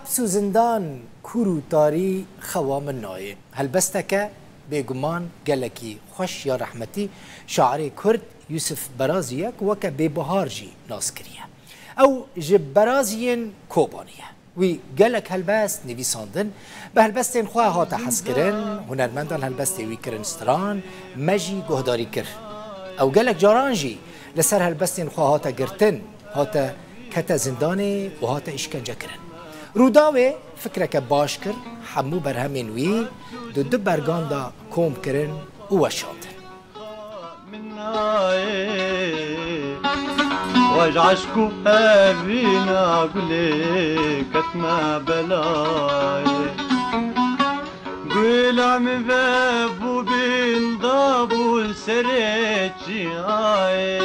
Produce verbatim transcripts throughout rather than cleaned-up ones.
Hepis û zindan kûr û tarî xewa min nayê. Helbesteke bêguman gelekî xweş ya rehmetî şairê Kurd Yûsif Berazî ye ku weke Bêbuhar jî nas kiriye. Ew ji Beraziyên Kobanî ye. Wî gelek helbest nivîsandin, bi helbestên xwe hate hezkirin, hunermendan helbestê wî kirin stran, me jî guhdarî kir. Ew gelek caran jî li ser helbestên xwe hate girtin, hate kete zindanê û hate îşkencekirin. Rûdawê fikreke baş kir, hemû berhemên wî di du bergan de kom kirin û weşandin. Wej eşk û evîna gulê ketme belayê. Gula min vebû bin dabû serê çiyayê.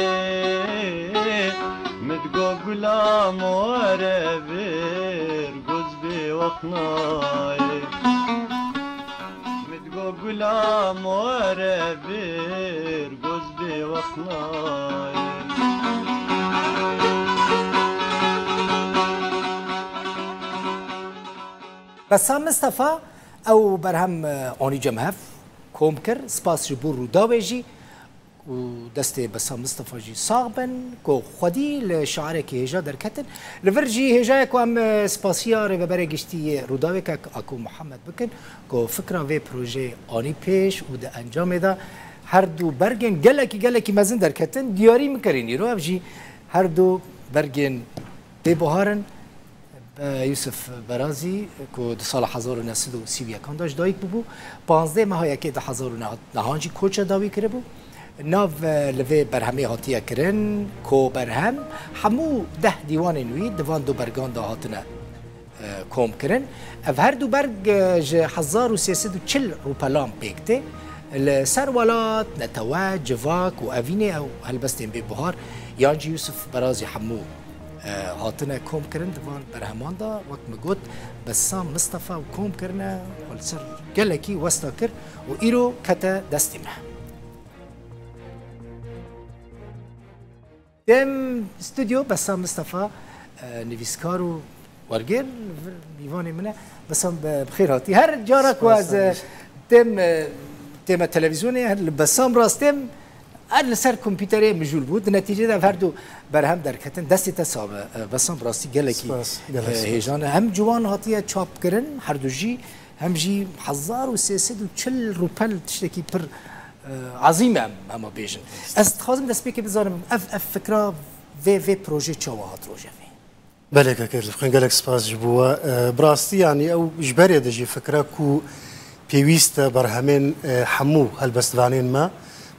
Min digo gula more vir goz bê wexnayê. Min digo gula more vir goz bê wexnayê. Bessam Mistefa ew berhem, e, anî cem hev, kom kir. Spas ji bo Rûdawê jî û destê Bessam Mistefa jî sax bin ku xwedî li şarekî hêja derketin. Li vir jî hêja ye ku em, e, spasiya Rêveberê Giştî yê Rûdawê kek Ako Muhammed bikin ku fikra vê projeyê anî pêş û di encamê de her du bergên gelekî, gelekî mezin derketin. Diyarî min kirîn îro ev jî her du bergên Bêbuhar in. Be-, Yûsif Berazî ku di sala hezar û neh sed û sî û yekan de ji dayik bûbû, panzdeh meha yekê du hezar û nehan jî koça dawî kiribû. Nav, e, li vê berhemê hatiye kirin, Ko Berhem, hemû deh dîwanên wî di van du bergan de hatine, e, kom kirin. Ev her du berg, e, ji hezar û sê sed û çil rûpelan pêk tê. Li ser welat, netewe, civak û evînê ew helbestên Bêbuhar yan jî Yûsif Berazî hemû e, hatine kom kirin di van berheman de, wek min got, Bessam Mistefa û kom kirine, xwe li ser gelekî westa kir û îro kete destê me. Dem stûdyo Bessam Mistefa, e, nivîskar û wergêr, mîvanê min e. Bessam, bi, bi xêr hatî. Her cara ku ez, e, têm, e, tême televîzyonê, her li Bessam rastêm, Her li ser kompîterê mijûl bû. Di netîcê de ev her du berhem derketin. Destê te sax be, e, Bessam, bi rastî gelekî, Spas, gelek e, spas. Hêjan e. Hem ciwan hatiye çapkirin, her du jî, hem jî hezar û sê sed û çil rûpel tiştekî pir, e, ezîm e, em hema bêjin. Ez dixwazim destpêkê bizanim, ev, ev fikra vê, vê projê çawa hat rojevê? Belê kekê, li xwên gelek spas ji bo we. E, bi rastî, yanî ew ji berê de jî fikra ku pêwîst e berhemên, e, hemû helbestvanên me,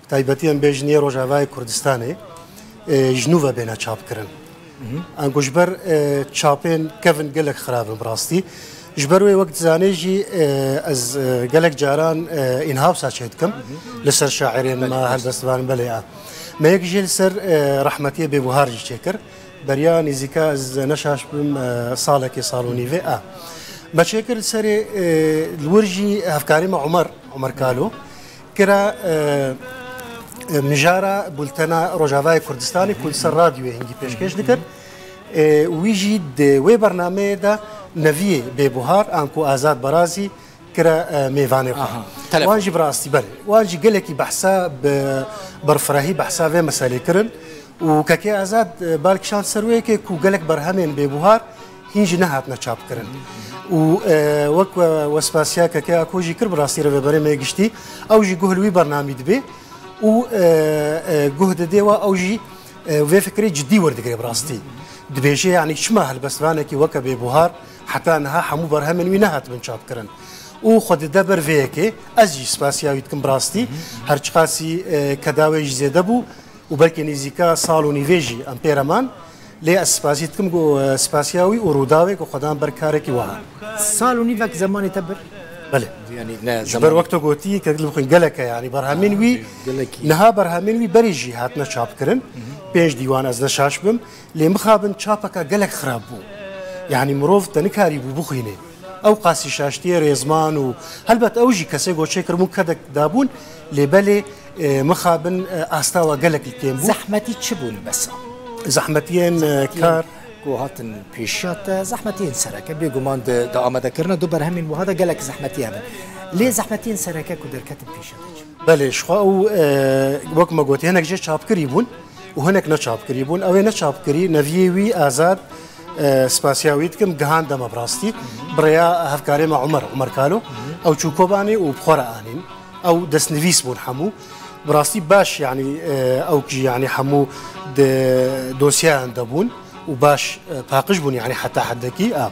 bi taybetî em bêjin yê Rojavayê Kurdistanê, e, ji nû ve bêne çapkirin. Hı hı. Ango ji ber, e, çapên kevin gelek xirab in bi rastî. Ji ber wê wek dizanê jî, e, ez, e, gelek caran, e, înhawsa çêdikim. Hı hı. Li ser şairên me, helbestvanên belê a. Me yek jî li ser, e, rehmetiyê Bêbuhar jî çêkir. Beriya nêzîka ez neşaş bim, e, salekê, sal û nîvê a. Me çêkir li serê, e, li wir jî hevkarê me Omer, Omer Kalo, kira, e, e, mijara bultena Rojavayê Kurdistanê ku li ser radyoyê hingî pêşkêş dikir. E, wî jî di wê bernameyê de neviyê Bêbuhar, anku Azad Barazî, kira, e, mêvanê xwe. Aha, telefon. Wan jî bi rastî, belê. Wan jî gelekî behsa bi, birfirehî behsa vê meselê kirin. Û Kekê Azad, e, bal kişand ser wê yekê ku gelek berhemên Bêbuhar hîn jî nehatine çapkirin. Û, e, wek we, we spasiya Kekê Ako jî kir, bi rastî Rêveberê me yê Giştî, ew jî guh li wî bernamî dibe. Û, e, e, guh dide we, ew jî, e, vê fikrê cidî werdigire bi rastî. Dibêje, yanî çima helbestvanekî weke Bêbuhar heta niha hemû berhemên wî nehatibin çapkirin. Û xwe dide ber vê yekê, ez jî spasiya wî dikim bi rastî. Her çiqasî, e, keda wê jî zêde bû û belkî nêzîka sal û nîvê jî em pê re man. Lê ez spasî dikim ku, e, spasiya wî û Rûdawê ku xwe dan ber karekî wiha. Sal û nîvek zemanê te bir? Belê. Yanî ne Ji ber zemanê wek te gotî, kek li bixwîn gelek e, yanî berhemên wî, gelekî. Niha berhemên wî berê jî hatine çapkirin. Hı hı. Pênc dîwan ez ne şaş bim. Lê mixabin çapeka gelek xirab bû. Yanî mirov te nikarîbû bixwîne. Ew qasî şaştiyê rêzman û helbet ew jî kesê goçê kiribûn kedek dabûn, lê belê, e, mixabin, e, asta we gelek li kêm bû. Zehmetî çi bûn besa? Zehmetiyên, e, Zehmetiyên kar. Ku hatin pêşiya te, zehmetiyên sereke, bêguman di, di amadekirina du berhemên wiha de gelek zehmetî hebin. Lê zehmetiyên sereke ku derketin pêşiya te çi? Belê, ji xwe ew, e, wek me gotî, hinek jê çapkirî bûn û hinek neçapkirî bûn. Ew ê neçapkirî, neviyê wî Azad, e, spasiya wî dikim, gihande me bi rastî. Bi rêya hevkarê me Umer, Umer Kalo, ew çû Kobanê û bi xwe re anîn. Ew destnivîs bûn hemû. Bi rastî baş, yanî, e, ew kî, yanî, hemû di dosyeyan de bûn û baş, e, paqij bûn, yanî, heta heddekî, a.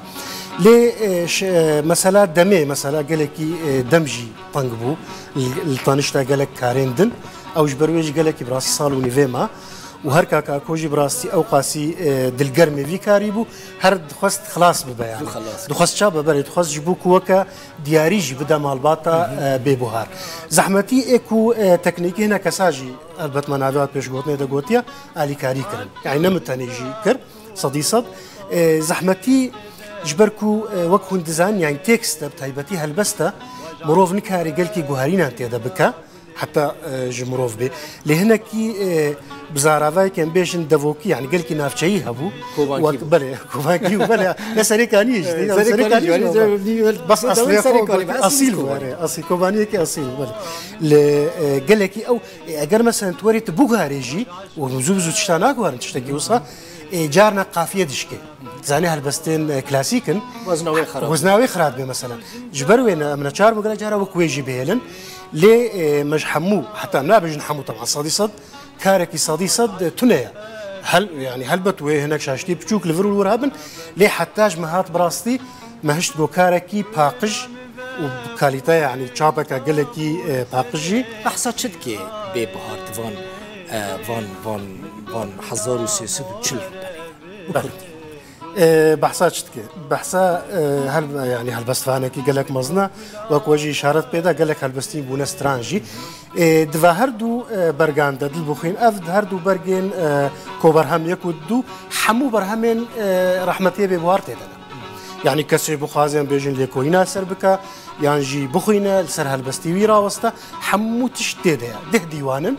Lê, e, ş-, e, mesela demê, mesela gelekî, e, dem jî teng bû. Li, li tanişta gelek karên din. Ew ji ber wê jî gelekî bi rastî sal û nîvê ma. Û her kaka Ako jî bi rastî ew qasî, e, dilgermê vî karî bû. Her dixwest xilas bibe, yanî. Dixwest ça be, belê, dixwest ji bo ku weke diyarî jî bide malbata, e, bêbuhar. Zehmetî ê ku, e, teknîkî hine kesa jî, elbet me navê hat pêşgotinê de gotiye, alîkarî kirin. Yani ne min tenê jî kir, sedî sed. E, zehmetî ji ber ku, e, wek hûn dizanin, yani têkst e, bi taybetî helbest e, mirov nikare gelkî guherînan tê de bike, heta, e, ji mirov bê. Lê hinekî, e, bi zaravayeke em bêjin devokî, yani gelkî navçeyî hebû. Kovankî bû. Belê, kovankî bû, belê. Ne Serêkaniyê jî, ne Serêkaniyê jî, Serêkaniyê jî, bes eslê xwe, eslî bû, erê, eslî, Kobaniyekî eslî bû, belê. Li, e, gelekî ew, e, eger mesela tu werê tu biguherê jî, û zû bi zû tişta naguherin tiştekî wisa, e, carna qafiye dişkê. Zanî helbestên, e, klasîk in. Wezna wê xerab. Wezna wê xirab be mesela. Ji ber wê ne, em neçar bû gelek cara wek wê jî bihêlin. Lê, e, me ji hemû, heta em nabêjin hemû, teban sedî sed, karekî sedî sed, e, tune ye. Hel-, yani helbet wê hinek şaştî piçûk li vir û li wir hebin. Lê heta ji me hat bi rastî me hişt got karekî paqij û bi kalîte, yani çapeke gelekî, e, paqij jî. Behsa çi dike bê buhar di van, e, van, van, van hezar û sê sed û çil rûpelê? Belê. E, behsa çi dike? Behsa, e, hel-, yani helbestvanekî gelek mezin e. Wek we jî îşaret pê de, gelek helbestî bûne stran jî. E, di va her du, e, bergan de dil bixwîn, ev di her du bergên, e, koberhem yek û du, hemû berhemên, e, rehmetiyê bêbuhar tê de ne. Yani kesê bixwaze em bêjin lêkolîna ser bike, yan jî bixwîne, li ser helbestî wî raweste, hemû tişt tê de ye. Deh dîwan in,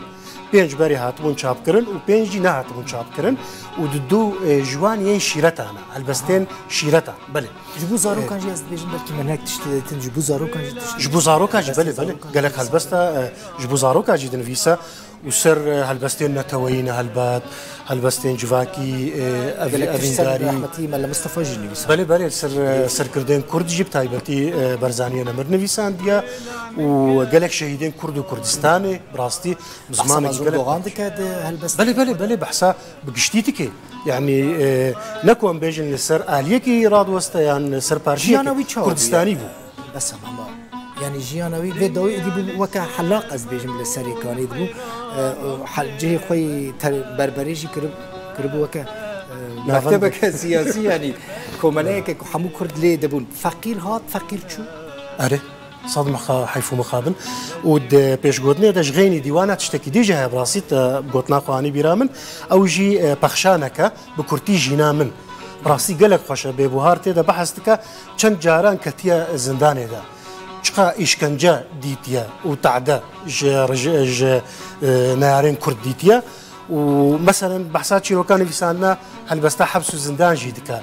pênc berê hatibûn çapkirin û pênc jî nehatibûn çapkirin û di du, e, ji wan yên şîretan e, helbestên şîretan, belê. Ji bo zarokan jî ez dibêjim, belkî me hinek tiştê dîtin, ji bo zarokan jî tiştê. Ji bo zarokan jî, belê, belê. Gelek helbesta, e, ji bo zarokan jî dinivîse û ser, e, helbestên neteweyî ne helbet, helbestên civakî, e, ev-, gelek tişt ser evîndarî. Rehmetî Mele Mistefa jî nivîsa. Belê, belê, ser, e, serkirdên Kurd jî bi taybetî, e, Barzaniyê Nemir nivîsandiye û gelek şehîdên Kurd û Kurdistanê, bi rastî, bi zimanekî gelek. Dogan dike di helbest. Belê, belê, belê, behsa bi giştî dike. Yani, e, ne ku em bêjin li ser aliyekî radiweste yan li ser parçeyekî Kurdistanî bû. Jiyana wî çawa bû? Bes e, ama. Yani jiyana wî vê dawî êdî bû weke helaq, ez dibêjim, li Serêkanê dibû. E, e, hel-, cihê xwe yî ter-, berberê jî kirib-, kiribû weke, e, mektebeke siyasî, yani komeleyeke ku hemû Kurd lê dibûn. Feqîr hat, feqîr çû. Erê. Sed mixa-, heyf û mixabin. Û di pêşgotinê de ji xeynî dîwana tiştekî dî jî heye, bi rastî te gotina xwe anî bîra min. Ew jî, e, pexşaneke bi kurtî jîna min. Bi rastî gelek xweş e, bêbuhar tê de behs dike, çend caran ketiye zindanê de. Çiqa îşkence dîtiye û tade ji, ji, ji, e, neyarên Kurd dîtiye. Û meselen behsa çîroka nivîsandina helbesta heps û zindan jî dike.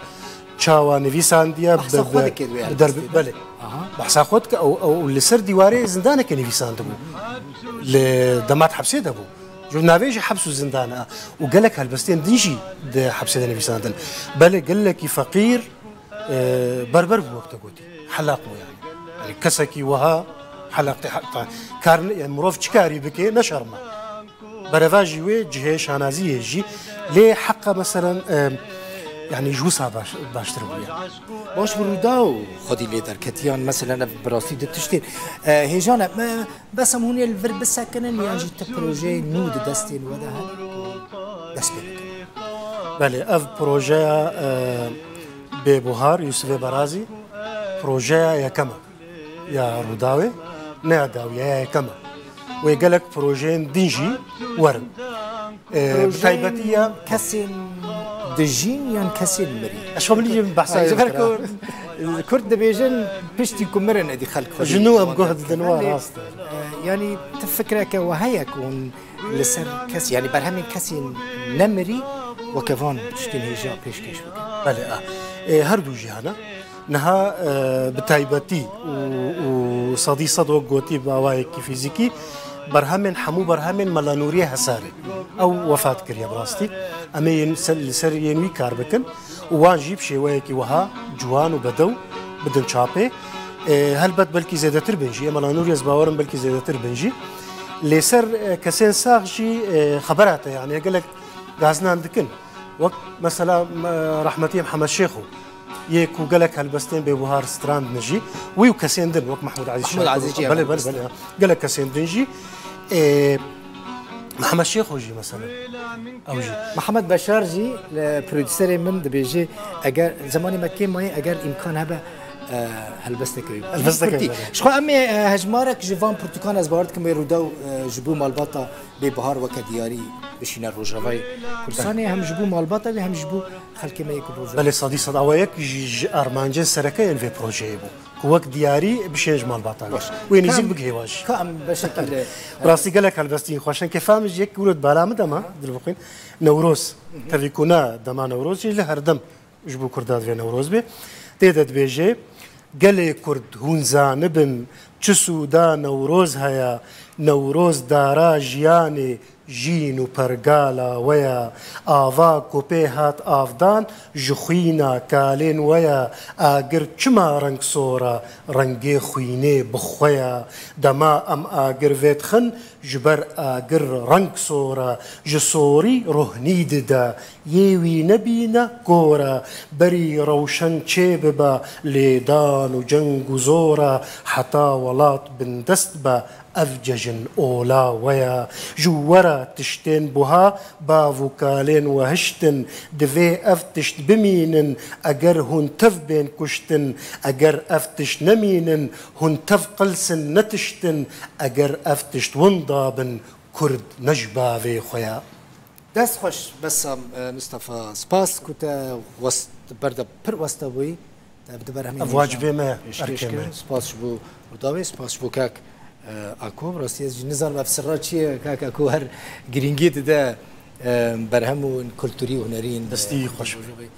Çawa nivîsandiye, behsa xwe dike, bi derb-, belê. Aha. Behsa xwe dike, ew, ew li ser dîwarê zindanekê nivîsandibû. Li dema di hepsê de bû. Ji navê jî heps û zindan e. Û gelek helbestên din jî di hepsê de nivîsandin. Belê gelekî feqîr, e, berber bû, wek te gotî. Helaq bû yani. Yani kesekî wiha helaq te, he-, te, kar ne, yani mirov çi karî bike, ne şerm e. Berevajî wê cihê şanaziyê jî, lê heqa meselen, e, yani ji wisa baş, baştir bûye. Baş bi Rûdaw xwedî lê derketiyan, meselen ev bi rastî di tiştê, e, hêjan e. Me, bes em hûn ê li vir bisekinin yan jî ti projeyê nû di destên we de hene ku dest pê bikin? Belê, ev projeya, e, Bêbuhar, Yûsifê Berazî, projeya yekem e. Ya Rûdawê, ne ya dawî ye, ya yekem e. Wê gelek projeyên din jî werin. Ee, bi taybetî ya kesên dijîn yan kesên mirî? Ez xwe min jî behsa. Ji ber ku Kurd dibêjin, piştî ku mirin êdî xelk xwe ji nû em guh didin, wa rast e. Ee, yanî ti fikreke we heye ku hûn li ser kes, yanî berhemên kesên nemirî weke van tiştên hêja pêşkêş bikin? Belê, a. E, her du jî hene. Niha, e, bi taybetî û, û sedî sed wek gotî bi awayekî fîzîkî berhemên, hemû berhemên Mela Nûriyê Hesarê. Ew wefat kiriye bi rastî. Em ê yên ser, li ser yên wî kar bikin û wan jî bi şêweyekî wiha ciwan û bedew bidin çapê. E, helbet belkî zêdetir bin jî. Ê Mela Nûriyê ez bawerim belkî zêdetir bin jî. Lê ser, e, kesên sax jî, e, xebera te, yani gelek gazinan dikin. Wek mesela, e, rehmetî Mihemed Şêxo, yê ku gelek helbestên bêbuhar strandine jî, wî û kesên din, wek Mehmûd Ezîz Mehmûd Şêxo, Ezîz jî belê, belê, belê, gelek kesên din jî, e, Mehmed Şêxo jî mesela, ew jî. Mihemed Beşar jî li prodûserê min dibêje, eger zemanê me kêm maye, eger îmkan hebe, e, helbesteke wî. Helbesteke Kurd. Belê. Ji xwe em ê, e, hejmarek ji van pirtûkan ez bawer dikim wê Rûdaw, e, ji bo malbata bêbuhar weke diyarî bişîne Rojavayê Kurdistanê, hem ji bo malbata wê hem ji bo xelkê me yê ku Rojava. Belê, sedî sed. Awa yek jî ji armancên sereke yên vê projeyê bû. Ku wek diyarî bişên ji malbata wê. Baş. Wê nêzîk bigihê wan jî. Ka em beşekî li Bi rastî gelek helbestî xweş in. Kêfa min ji yek kûret bala min dema, dilbixwîn. Newroz. Tevî ku ne dema Newroz jî li herdem ji bo Kurda divê Newroz bê. Tê de dibêje, gelê Kurd hûn zanibin, çi sûda Newroz heye, Newroz dara jiyanê, jîn û pergala we ye, ava ku pê hat avdan, ji xwîna kalên we ye, agir çima reng sor e, rengê xwînê bi xwe ye, dema em agir vê dixin, ji ber agir reng sor e, ji sorî rohnî dide, yê wî nebîne kor e, berî rewşen çê bibe, lêdan û ceng û zor e, heta welat bindest be, ev cejin ola we ye. Ji we re tiştên buha bav û kalên we hiştin, divê ev tişt bimînin, eger hûn tev bên kuştin, eger ev tişt nemînin, hûn tev qilsin netiştin, eger ev tişt winda bin, Kurd ne ji bavê xwe ye. Dest xweş Bessam, e, Mistefa. Spas ku te west, ber de pir weste bûyî. Te bi di berhemê Ev wacibê me, pêşkêş erkê me. Kir. Spas ji bo Rûdawê, spas ji bo kak, e, Ako. Bi rastî ez jî nizanim ev sirra çi ye, kak Ako her girîngî dide, e, berhem û kulturî û hunerî yên, Destî e, xweş be. Rojavayê.